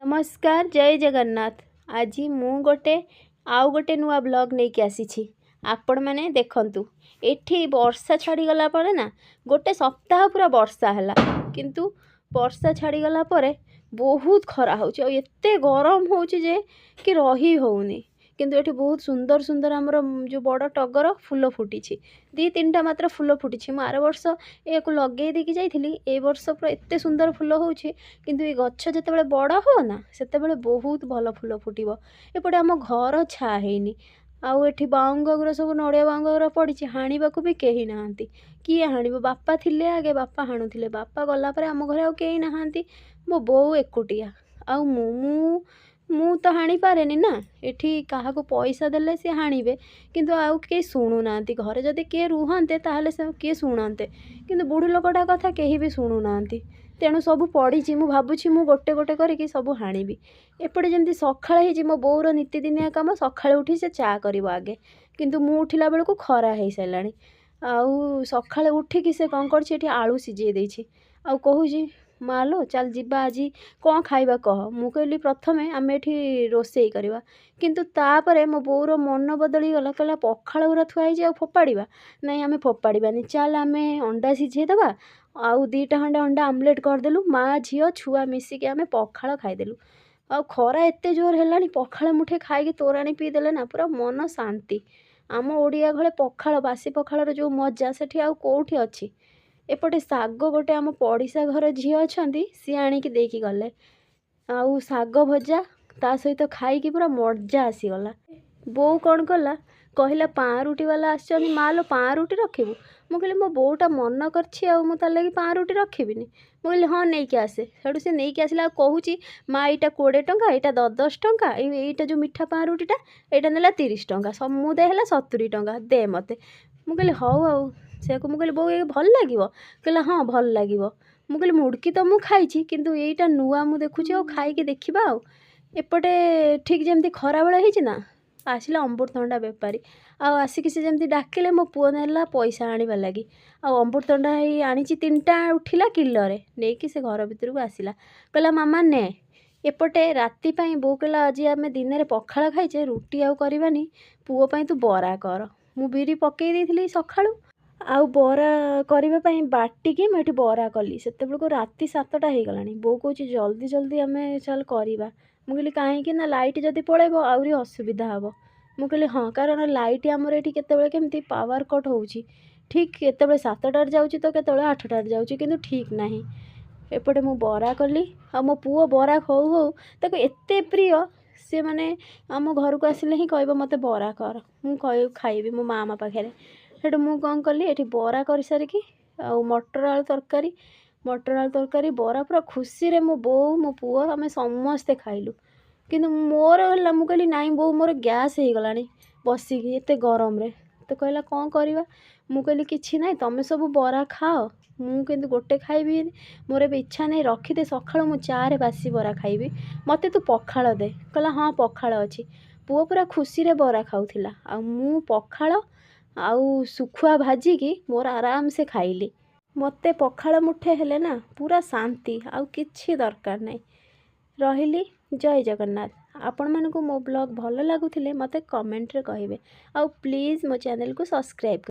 ନମସ୍କାର, ଜୟ ଜଗନ୍ନାଥ। ଆଜି ମୁଁ ଗୋଟେ ଆଉ ଗୋଟେ ନୂଆ ବ୍ଲଗ୍ ନେଇକି ଆସିଛି। ଆପଣମାନେ ଦେଖନ୍ତୁ, ଏଠି ବର୍ଷା ଛାଡ଼ିଗଲା ପରେ ନା, ଗୋଟେ ସପ୍ତାହ ପୁରା ବର୍ଷା ହେଲା, କିନ୍ତୁ ବର୍ଷା ଛାଡ଼ିଗଲା ପରେ ବହୁତ ଖରା ହେଉଛି ଆଉ ଏତେ ଗରମ ହେଉଛି ଯେ କି ରହି ହେଉନି। କିନ୍ତୁ ଏଠି ବହୁତ ସୁନ୍ଦର ସୁନ୍ଦର ଆମର ଯେଉଁ ବଡ଼ ଟଗର ଫୁଲ ଫୁଟିଛି, 2 3ଟା ମାତ୍ର ଫୁଲ ଫୁଟିଛି। ମୁଁ ଆର ବର୍ଷ ଏହାକୁ ଲଗେଇ ଦେଇକି ଯାଇଥିଲି, ଏ ବର୍ଷ ପୁରା ଏତେ ସୁନ୍ଦର ଫୁଲ ହେଉଛି। କିନ୍ତୁ ଏ ଗଛ ଯେତେବେଳେ ବଡ଼ ହେବ ନା, ସେତେବେଳେ ବହୁତ ଭଲ ଫୁଲ ଫୁଟିବ। ଏପଟେ ଆମ ଘର ଛା ହେଇନି, ଆଉ ଏଠି ବାଉଁଙ୍ଗ ଗୁରା ସବୁ ନଡ଼ିଆ ବାଉଁଙ୍ଗ ଗୁରା ପଡ଼ିଛି, ହାଣିବାକୁ ବି କେହି ନାହାନ୍ତି। କିଏ ହାଣିବ? ବାପା ଥିଲେ ଆଗେ, ବାପା ହାଣୁଥିଲେ। ବାପା ଗଲା ପରେ ଆମ ଘରେ ଆଉ କେହି ନାହାନ୍ତି, ମୋ ବୋଉ ଏକୁଟିଆ ଆଉ ମୁଁ। ମୁଁ ତ ହାଣିପାରେନି ନା, ଏଠି କାହାକୁ ପଇସା ଦେଲେ ସିଏ ହାଣିବେ, କିନ୍ତୁ ଆଉ କେହି ଶୁଣୁନାହାନ୍ତି। ଘରେ ଯଦି କିଏ ରୁହନ୍ତେ ତାହେଲେ ସେ କିଏ ଶୁଣନ୍ତେ, କିନ୍ତୁ ବୁଢ଼ୀ ଲୋକଟା କଥା କେହି ବି ଶୁଣୁନାହାନ୍ତି। ତେଣୁ ସବୁ ପଡ଼ିଛି, ମୁଁ ଭାବୁଛି ମୁଁ ଗୋଟେ ଗୋଟେ କରିକି ସବୁ ହାଣିବି। ଏପଟେ ଯେମିତି ସକାଳ ହେଇଛି, ମୋ ବୋଉର ନୀତିଦିନିଆ କାମ, ସକାଳୁ ଉଠି ସେ ଚା କରିବ ଆଗେ। କିନ୍ତୁ ମୁଁ ଉଠିଲା ବେଳକୁ ଖରା ହେଇସାରିଲାଣି। ଆଉ ସକାଳେ ଉଠିକି ସେ କ'ଣ କରିଛି? ଏଠି ଆଳୁ ସିଝେଇ ଦେଇଛି ଆଉ କହୁଛି, ମାଲୋ ଚାଲ ଯିବା, ଆଜି କ'ଣ ଖାଇବା କହ। ମୁଁ କହିଲି ପ୍ରଥମେ ଆମେ ଏଠି ରୋଷେଇ କରିବା। କିନ୍ତୁ ତାପରେ ମୋ ବୋଉର ମନ ବଦଳିଗଲା, କହିଲା ପଖାଳ ଗୁରା ଥୁଆ ହେଇଛି ଆଉ ଫୋପାଡ଼ିବା? ନାଇଁ, ଆମେ ଫୋପାଡ଼ିବାନି, ଚାଲ ଆମେ ଅଣ୍ଡା ସିଝେଇଦେବା। ଆଉ 2ଟା ଖଣ୍ଡେ ଅଣ୍ଡା ଆମଲେଟ୍ କରିଦେଲୁ, ମା ଝିଅ ଛୁଆ ମିଶିକି ଆମେ ପଖାଳ ଖାଇଦେଲୁ। ଆଉ ଖରା ଏତେ ଜୋର ହେଲାଣି, ପଖାଳ ମୁଠେ ଖାଇକି ତୋରାଣି ପିଇଦେଲେ ନା ପୁରା ମନ ଶାନ୍ତି। ଆମ ଓଡ଼ିଆ ଘରେ ପଖାଳ, ବାସି ପଖାଳର ଯେଉଁ ମଜା ସେଠି ଆଉ କେଉଁଠି ଅଛି? ଏପଟେ ଶାଗ ଗୋଟେ ଆମ ପଡ଼ିଶା ଘର ଝିଅ ଅଛନ୍ତି, ସିଏ ଆଣିକି ଦେଇକି ଗଲେ, ଆଉ ଶାଗ ଭଜା ତା ସହିତ ଖାଇକି ପୁରା ମଜା ଆସିଗଲା। ବୋଉ କ'ଣ କଲା? କହିଲା ପାଉଁରୁଟି ବାଲା ଆସିଛନ୍ତି, ମା ଲୋ ପାଉଁରୁଟି ରଖିବୁ? ମୁଁ କହିଲି ମୋ ବୋଉଟା ମନ କରିଛି ଆଉ ମୁଁ ତା ଲାଗି ପାଉଁରୁଟି ରଖିବିନି? ମୁଁ କହିଲି ହଁ, ନେଇକି ଆସେ। ସେଇଠୁ ସେ ନେଇକି ଆସିଲା ଆଉ କହୁଛି, ମା ଏଇଟା 20 ଟଙ୍କା, ଏଇଟା 10 ଟଙ୍କା, ଏଇଟା ଯେଉଁ ମିଠା ପାଉଁରୁଟିଟା ଏଇଟା ନେଲା 30 ଟଙ୍କା, ସମୁଦାୟ ହେଲା 70 ଟଙ୍କା, ଦେ ମୋତେ। ମୁଁ କହିଲି ହଉ। ଆଉ ସେୟାକୁ ମୁଁ କହିଲି, ବୋଉ ଏ ଭଲ ଲାଗିବ? କହିଲା ହଁ, ଭଲ ଲାଗିବ। ମୁଁ କହିଲି ମୁଡ଼କି ତ ମୁଁ ଖାଇଛି, କିନ୍ତୁ ଏଇଟା ନୂଆ ମୁଁ ଦେଖୁଛି, ଆଉ ଖାଇକି ଦେଖିବା। ଆଉ ଏପଟେ ଠିକ୍ ଯେମିତି ଖରାବେଳ ହେଇଛି ନା, ଆସିଲା ଅମୃତଭଣ୍ଡା ବେପାରୀ। ଆଉ ଆସିକି ସେ ଯେମିତି ଡାକିଲେ, ମୋ ପୁଅ ନେଲା ପଇସା ଆଣିବା ଲାଗି। ଆଉ ଅମୃତଭଣ୍ଡା ହେଇ ଆଣିଛି 3ଟା, ଉଠିଲା କିଲୋରେ, ନେଇକି ସେ ଘର ଭିତରକୁ ଆସିଲା, କହିଲା ମାମା ନେ। ଏପଟେ ରାତି ପାଇଁ ବୋଉ କହିଲା, ଆଜି ଆମେ ଦିନରେ ପଖାଳ ଖାଇଛେ, ରୁଟି ଆଉ କରିବାନି, ପୁଅ ପାଇଁ ତୁ ବରା କର। ମୁଁ ବିରି ପକେଇ ଦେଇଥିଲି ସକାଳୁ, ଆଉ ବରା କରିବା ପାଇଁ ବାଟିକି ମୁଁ ଏଠି ବରା କଲି। ସେତେବେଳକୁ ରାତି 7ଟା ହେଇଗଲାଣି। ବୋଉ କହୁଛି ଜଲ୍ଦି ଜଲ୍ଦି ଆମେ ଚାଲ କରିବା। ମୁଁ କହିଲି କାହିଁକି? ନା ଲାଇଟ୍ ଯଦି ପଳେଇବ ଆହୁରି ଅସୁବିଧା ହେବ। ମୁଁ କହିଲି ହଁ, କାରଣ ଲାଇଟ୍ ଆମର ଏଠି କେତେବେଳେ କେମିତି ପାୱାର କଟ୍ ହେଉଛି, ଠିକ୍ କେତେବେଳେ 7ଟାରେ ଯାଉଛି ତ କେତେବେଳେ 8ଟାରେ ଯାଉଛି, କିନ୍ତୁ ଠିକ୍ ନାହିଁ। ଏପଟେ ମୁଁ ବରା କଲି, ଆଉ ମୋ ପୁଅ ବରା ହଉ ହଉ ତାକୁ ଏତେ ପ୍ରିୟ, ସେ ମାନେ ଆମ ଘରକୁ ଆସିଲେ ହିଁ କହିବ ମୋତେ ବରା କର, ମୁଁ ଖାଇବି ମୋ ମାମା ପାଖରେ। ସେଠୁ ମୁଁ କ'ଣ କଲି? ଏଠି ବରା କରିସାରିକି ଆଉ ମଟର ଆଳୁ ତରକାରୀ, ମଟର ଆଳୁ ତରକାରୀ ବରା ପୁରା ଖୁସିରେ ମୋ ବୋଉ, ମୋ ପୁଅ, ଆମେ ସମସ୍ତେ ଖାଇଲୁ। କିନ୍ତୁ ମୋର ହେଲା, ମୁଁ କହିଲି ନାଇଁ ବୋଉ, ମୋର ଗ୍ୟାସ୍ ହେଇଗଲାଣି ବସିକି ଏତେ ଗରମରେ। ତ କହିଲା କ'ଣ କରିବା? ମୁଁ କହିଲି କିଛି ନାହିଁ, ତମେ ସବୁ ବରା ଖାଅ, ମୁଁ କିନ୍ତୁ ଗୋଟେ ଖାଇବି, ମୋର ଏବେ ଇଚ୍ଛା ନାହିଁ, ରଖିଦେ, ସକାଳୁ ମୁଁ ଚାରେ ବାସି ବରା ଖାଇବି, ମୋତେ ତୁ ପଖାଳ ଦେ। କହିଲା ହଁ, ପଖାଳ ଅଛି। ପୁଅ ପୁରା ଖୁସିରେ ବରା ଖାଉଥିଲା, ଆଉ ମୁଁ ପଖାଳ ଆଉ ଶୁଖୁଆ ଭାଜିକି ମୋର ଆରାମସେ ଖାଇଲି। ମୋତେ ପଖାଳ ମୁଠେ ହେଲେ ନା ପୁରା ଶାନ୍ତି, ଆଉ କିଛି ଦରକାର ନାହିଁ। ରହିଲି, ଜୟ ଜଗନ୍ନାଥ। ଆପଣମାନଙ୍କୁ ମୋ ବ୍ଲଗ୍ ଭଲ ଲାଗୁଥିଲେ ମୋତେ କମେଣ୍ଟରେ କହିବେ, ଆଉ ପ୍ଲିଜ୍ ମୋ ଚ୍ୟାନେଲକୁ ସବସ୍କ୍ରାଇବ୍।